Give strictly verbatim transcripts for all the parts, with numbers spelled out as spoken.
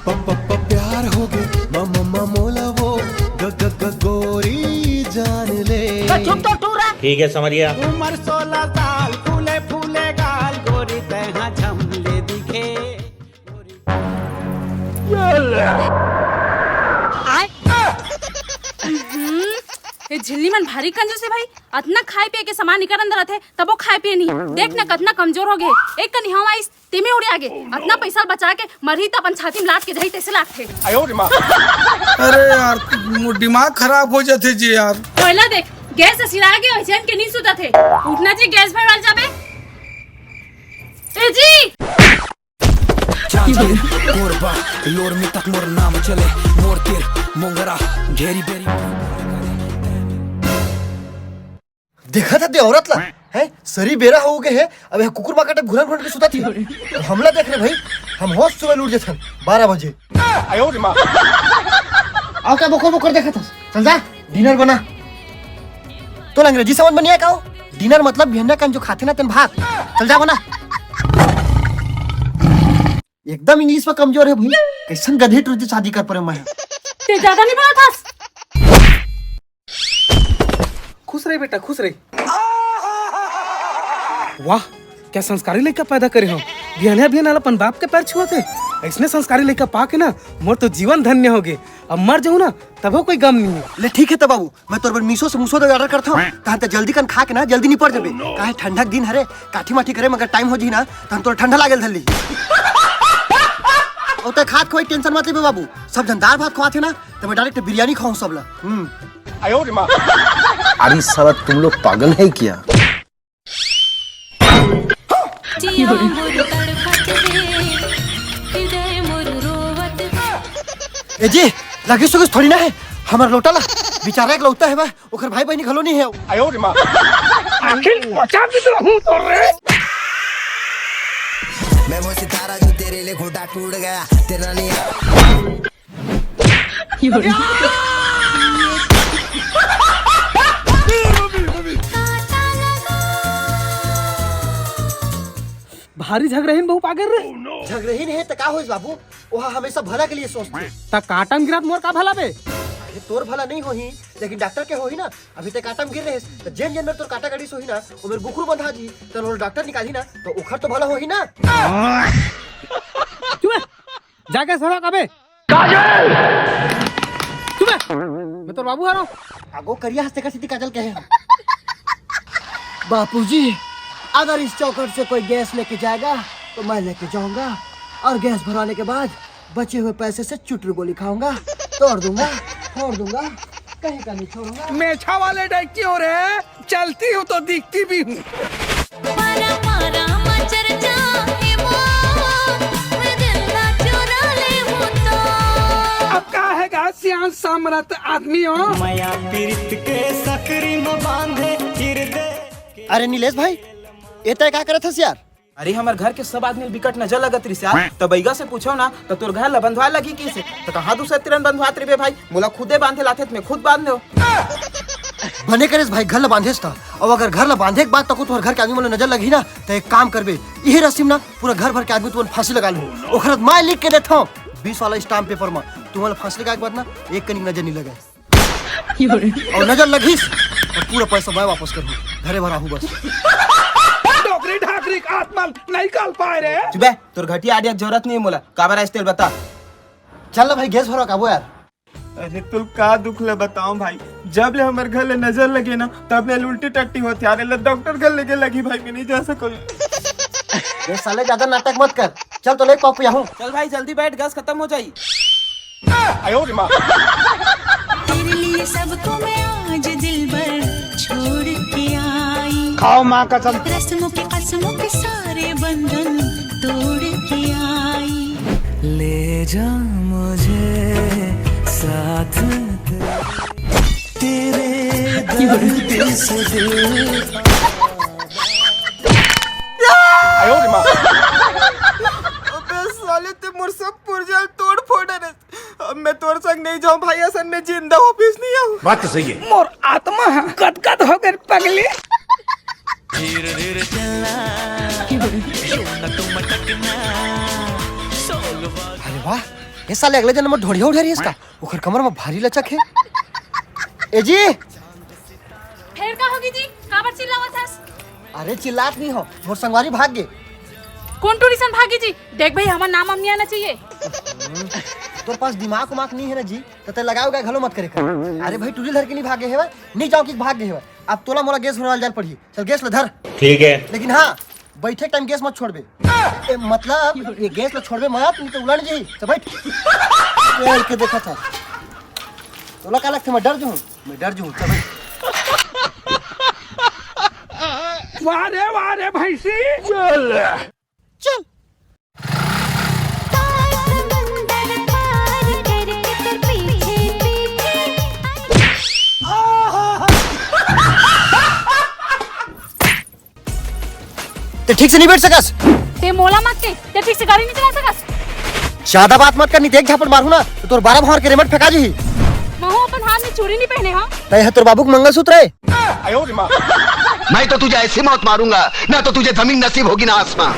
प- प- प- प्यार हो गए म- म- म- मोला वो ग- ग- ग- गोरी जान ले। तो चुप तो टूरा। ठीक है समरिया। उम्र सोलह साल, फूले फूले गाल, गोरी तैहा झमले दिखे। आय। हम्म, ये झिल्ली मन भारी कंजूस हे भाई। अतना खाए पिए के सामान इकर अंदर रथे, तबो खाए पिए नहीं। देख न कतना कमजोर हो गए। एक कनी हवा आइस, तेमे उड़े आगे। अतना पैसा बचा के मरही त अपन छाती में लात के जही तैसे लागथे। अरे यार, मोर दिमाग खराब हो जाथे जी यार। कोयला देख, गैस से सिरा गे, ओइसन के नहीं सुतत हे। उठना जी, गैस भरवाल जाबे। ए जी। जांजगीर, कोरबा, लोरमी तक मोर नाम चले। मोर तीर, मोंगरा, घेरी बेरी। देखत हते औरत ला, हैं? सरी बेरा हो गे हे, अब यह कुकुर मां काटे घुरन घुरन के सुतत हे। हमला देख रे भाई, हम होश सुबह उठ जथन बारह बजे। आयो रे माँ। अउ का बोकर बोकर देखत हस? चल जा, डिनर बना। तोला अंग्रेजी समझ में नहीं आय का हो? डिनर मतलब बिहनिया कन जो खाथे ना तेन भात। चल जा बना। एकदम इंग्लिश में कमजोर हे भाई। कइसन गधे टुरी से शादी कर परे मैं। ते ज्यादा नहीं बोलत हस। खुश रहे बेटा, खुश रहे। वाह, क्या संस्कारी लइका पैदा करे हो। बिहनिया बिहनिया अपन बाप के पैर छुअत हे। अइसने संस्कारी लइका पा के ना, मोर तो जीवन धन्य हो गे। अब मर जाऊं ना, तभो कोई गम नहीं हे। ले ठीक हे त बाबू, मैं तोर बर मीशो से मूसो दवाई order करथंव। तहन ते जल्दी कन खा के ना जल्दी निपट जबे। काहे ठंडा के दिन हरे, काठी माठी करे मगर टाइम हो जही ना, तहन तोर ठंडा लागेल धर ली। ओ ते खात खोई टेंशन मत लेबे बाबू, सब झन दाल भात खवाथे ना, त मैं direct बिरयानी खवाहूं सब ला। हम्म। अरे साला, तुम लोग पागल है क्या? जिया मोर तड़फत हे, हृदय मोर रोवत हे। ए जी, लगे सुगस थोड़ी ना हे, हमर लोटा ला, बेचारा एकलौता हे बा, ओकर भाई बहिनी घलो नहीं हे। आखिर बचा भी तो हूँ तो रे। मैं वो सितारा जो तेरे लिए घुटा टूट गया, तेरा नहीं। भारी झगड़हीन बहू पागल रे। झगड़हीन हे त का होइस बाबू, ओहा हमेशा भला के लिए सोचथे। त काटा म गिरत मोर का भला बे? अरे तोर भला नहीं होही, लेकिन डॉक्टर के होही ना। अभी ते काटा म गिर रहेस, त जेन जेन मेर तोर काटा गड़ीस होही ना, ओ मेर गुखरू बंधा जी, त ओला डॉक्टर निकालही ना, त ओखर तो भला होही ना। चुप बे, जाके सड़क अबे। काजल! चुप बे, मैं तोर बाबू हरंव। आगो करिया हंस तेकर सेती काजल कहे। बापूजी, अगर इस चौखट से कोई गैस लेके जाएगा तो मैं लेके जाऊंगा, और गैस भरवाने के बाद बचे हुए पैसे से चुटरू गोली खाऊंगा, तोड़ दूंगा, फोड़ दूंगा, कहीं का नहीं छोड़ूंगा। मेछा वाले डाइकी हो रहे हैं, चलती हूँ तो दिखती भी हूँ। मारा मारा मचर जाए मो, मैं दिल ना चुरा ले हूँ तो। अब का है गा सियान सामरथ आदमी हो। मया पीरित के सकरी म बांधे हिरदे। अरे नीलेश भाई, ए तय का करत हस यार? अरे हमर घर के सब आदमी ल बिकट नजर लगत रिस यार, त बइगा से पूछव ना त तोर घर ल बंधवाए लगही कहिसे, त कहाँ दूसर तिरन बंधवात रहिबे भाई, मोला खुदे बांधे ल आथे त मैं खुद बांध देव। बने करेस भाई, घर ल बांधेस त। अउ अगर घर ल बांधे के बाद तको तोहर घर के आदमी मन ल नजर लगही ना, त एक काम करबे, इही रस्सी म ना पूरा घर भर के आदमी तुमन फांसी लगा लेहू। ओखर बाद मैं लिख के देथंव बीस वाला स्टाम्प पेपर म, तुमन ल फांसी लगाए के बाद ना एक कनिक नजर नइ लगय। अउ नजर लगिस त पूरा पैसा मैं वापस करहूं, घरे भर आहू बस। डोकरी ढाकरी के आत्मा नहीं काल पाए रे। चुप बे, तोर घटिया आइडिया के जरूरत नहीं हे मोला। काबर आइस तेल बता। चल ना भाई, गैस भरवा के आबो यार। अरे तोला का दुख ले बताओ भाई, जब ले हमर घर ले नजर लगे ना, तब ले उल्टी टट्टी होत यार, ले डॉक्टर घर लेगे लगही भाई, मैं नहीं जा सको। ये साले ज्यादा नाटक मत कर, चल तो ले पापू यहाँ। चल भाई जल्दी बैठ, गैस खत्म हो जाई। तेरे लिए सबको मैं आज दिलबर छोड़ के आई। खाओ माँ कसम। रस्मों के कसमों के सारे बंधन तोड़ के आई। ले जा मुझे साथ तेरे दर्द से दिल। अबे साले ते मोर सब पुर्जा ल तोड़ फोड़ डरे। अब मैं तोर संग नहीं जाऊं भाई, असन में जिंदा वापिस नहीं आऊं। बात तो सही है। मोर आत्मा ह गदगद हो गए पगली। धीरे धीरे चलना, न तू मटकना। अरे वाह, ये साले अगले जन्म में ढोढ़िया उठा रही है इसका। ओखर कमर में भारी लचक है। ए जी। फेर का होगे जी? काबर चिल्लावत हस? अरे चिल्लात नहीं हो, मोर संगवारी भाग गे। कोन टूरी सन भागे जी? देख भाई, हमर नाम अमनिया ना चाहिए। तोर पास दिमाग उमाग नहीं है ना जी, तो ते लगाओ गा घलो मत करे कर। अरे भाई, टूरी धर के नहीं भागे हेवय, नहीं जाओ कि भाग गे हेवय। अब तोला मोला गैस भरवाल जान पड़ही। चल गैस ले धर। ठीक है। लेकिन हाँ, बैठे टाइम गैस मत छोड़बे। ए, मतलब ये गैस ला छोड़बे मत, नहीं तो उलट जाही। चल बैठ। पेड़ के देखा था। तोला का लगथे मैं डर जहूँ? मैं डर जहूँ। चल बैठ। वाह रे, वाह रे भैंसी। चल। ते ठीक से नहीं बैठ सकस। ते मोला मत के, ते ठीक से गाड़ी नहीं चला सकस। ज्यादा बात मत कर, नहीं देख झापड़ मारू ना, तो तोर बारह भंवर के रेमट फेंका जी। महू अपन हाथ में चूड़ी नहीं पहने, हाँ? ते है तोर बाबू के मंगलसूत्र है। मैं तो तुझे ऐसी मौत मारूंगा, ना तो तुझे जमीन नसीब होगी ना आसमां।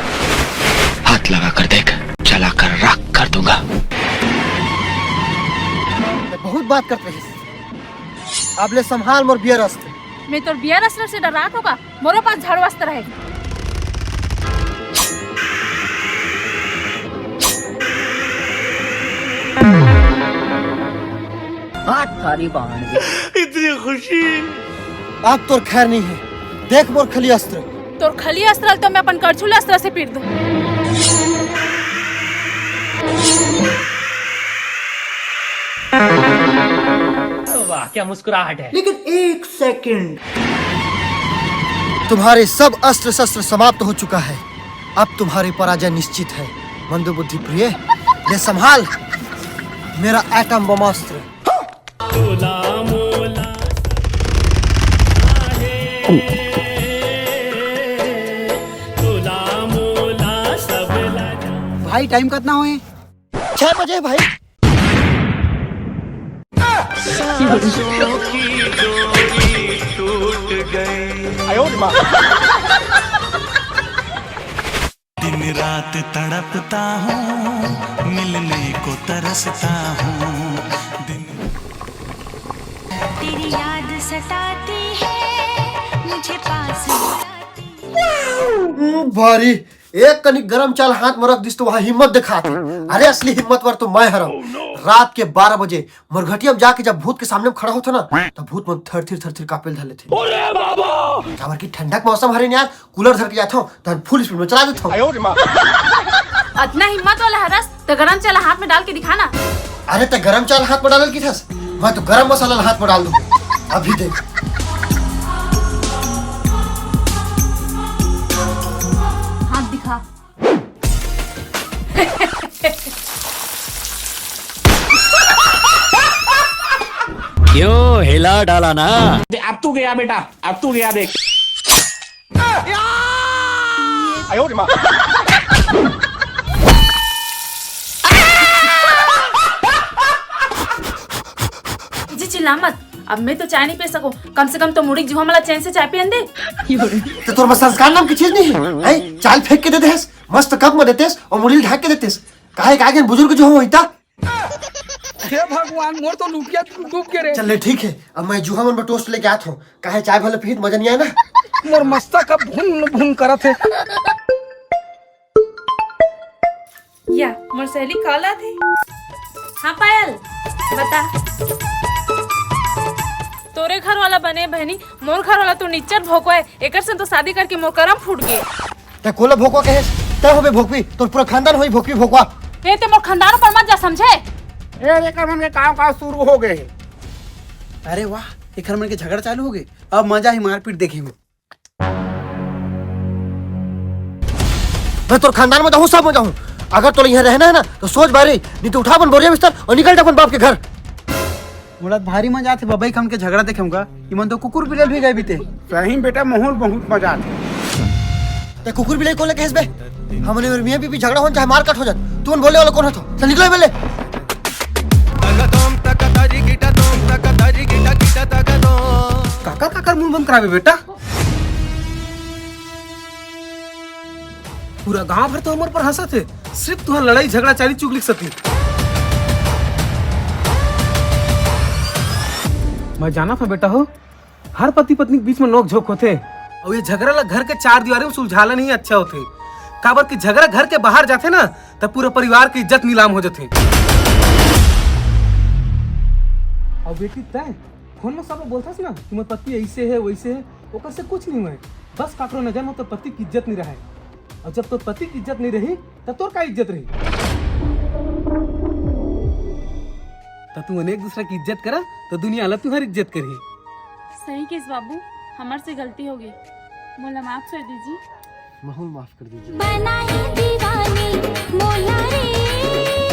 हाथ लगा कर देख, जला कर राख कर दूंगा। ते बहुत बात करत रहिस। अब ले संभाल मोर बियर अस्त्र। मैं तोर बियर अस्त्र से डरात हों का? मोरो पास झाड़ू अस्त्र है। हाथ थारी बांध। इतनी खुशी। अब तोर खैर नहीं है। देख मोर खली अस्त्र। तोर खली अस्त्र तो मैं अपन करछुल अस्त्र से पीट दूं। वाह, क्या मुस्कुराहट है। लेकिन एक सेकंड। तुम्हारे सब अस्त्र शस्त्र समाप्त हो चुका है। अब तुम्हारी पराजय निश्चित है। मंदबुद्धि प्रिय, ये संभाल मेरा एटम बम अस्त्र। भाई, टाइम कितना हुए? छह बजे भाई। दिन रात तड़पता हूँ, मिलने को तरसता हूँ। दिन तेरी याद सताती है, मुझे पास बुलाती है। हम्म, भारी। एक कनिक गरम चाल हाथ में रख दिस तो वहाँ हिम्मत दिखात। अरे असली हिम्मतवर तो मैं हरव। रात के बारह बजे मरघटिया में जाके जब भूत के सामने में खड़ा होता ना, तब भूत मन थर थिर थर थिर कांपे ल धर लेथे। अरे बाबा! काबर कि ठंडक मौसम हरे न यार, कूलर धर के जाथव, तहन फुल स्पीड में चला देथव। अतना हिम्मत वाला हरस, त गरम चाला हाथ में डाल के दिखा ना। अरे, त गरम चाला हाथ में डालल किथस, मैं तो गरम मसाला हाथ में डाल दूं। अभी देख। हाथ दिखा। क्यों हिला डाला ना? अब तू गया बेटा, अब तू गया देख। जी चिल्ला मत, अब मैं तो चाय नहीं पी सकूं। कम से कम तो मुड़ी जुहा मला चैन से चाय पियन दे। तो तोर में संस्कार नाम की चीज नहीं है, हैं? चाय फेंक के दे देस, मस्त कप में देतेस और मुड़ी ढाक के देतेस। काहे का आगे बुजुर्ग जो हो इता। हे भगवान, मोर तो लुटिया डूब के रे। चल ले, ठीक है, अब मैं जुहा मन बर टोस्ट लेके आत हूँ। काहे चाय भले पीत मजा नहीं आया ना। मोर मस्ता का भुन भुन करत है। या, मोर सहेली call आत हे। हाँ पायल, बता। तोरे घर वाला बने बहनी, मोर घर वाला तो निच्चट भोकवा है। एकर से तो शादी करके मोर करम फूट गे। ते कोला भोकवा कहेस? ते होबे भोकवी, तोर पूरा खानदान होई भोकवी भोकवा। ए, ते मोर खानदान ऊपर मत जा, समझे? ए, एकर मन के काम काज शुरू हो गए हे। अरे वाह, एकर मन के झगड़ा चालू हो गए। अब मजा ही मारपीट देखे में। मैं तोर खानदान में जाहूँ, सब में जाहूँ। अगर तोला यहाँ रहना है ना, तो सोच बारी, नहीं तो उठा अपन बोरिया बिस्तर और निकल जा अपन बाप के घर। मोला भारी मजा आथे बबई, हमन के झगड़ा देखे होगा। इमन तो कुकुर बिलल भी गए बीते। सही बेटा, मोहूल बहुत मजा आथे। ते कुकुर बिलई कोला कहेस बे? हमने और मियाँ बीबी झगड़ा हो चाहे मारकाट हो जाए, तुमन बोले वाला कौन हो तो? चल निकलो बोले। काकर काकर मुंह बंद करावे बेटा। पूरा गांव भर तो हमर पर हंसत हे, सिर्फ तुहर लड़ाई झगड़ा चाली चुगली के सेती। मैं जानत हंव बेटा हो, हर पति पत्नी के बीच में नोक झोंक होथे। अउ ये झगरा ला घर के चार दीवारी में सुलझाना नहीं अच्छा होथे, काबर कि झगरा घर के बाहर जाथे ना, त पूरा परिवार के इज्जत नीलाम हो जाथे। अउ बेटी, तैं फोन में सब बोलथस ना कि मोर पति ऐसे है, वैसे है, ओकर से कुछ नहीं होय। बस काकरो नजर में तोर पति की इज्जत नहीं रहे, अउ जब तोर पति की इज्जत नहीं रही, त तोर का इज्जत रही? त तुमन एक दूसरा की इज्जत करा, त दुनिया ला तुहर इज्जत करही। सही केस बाबू, हमर से गलती हो गई, मोला माफ कर दीजिए। महू माफ कर दीजिए। बनाही दीवानी मोला रे।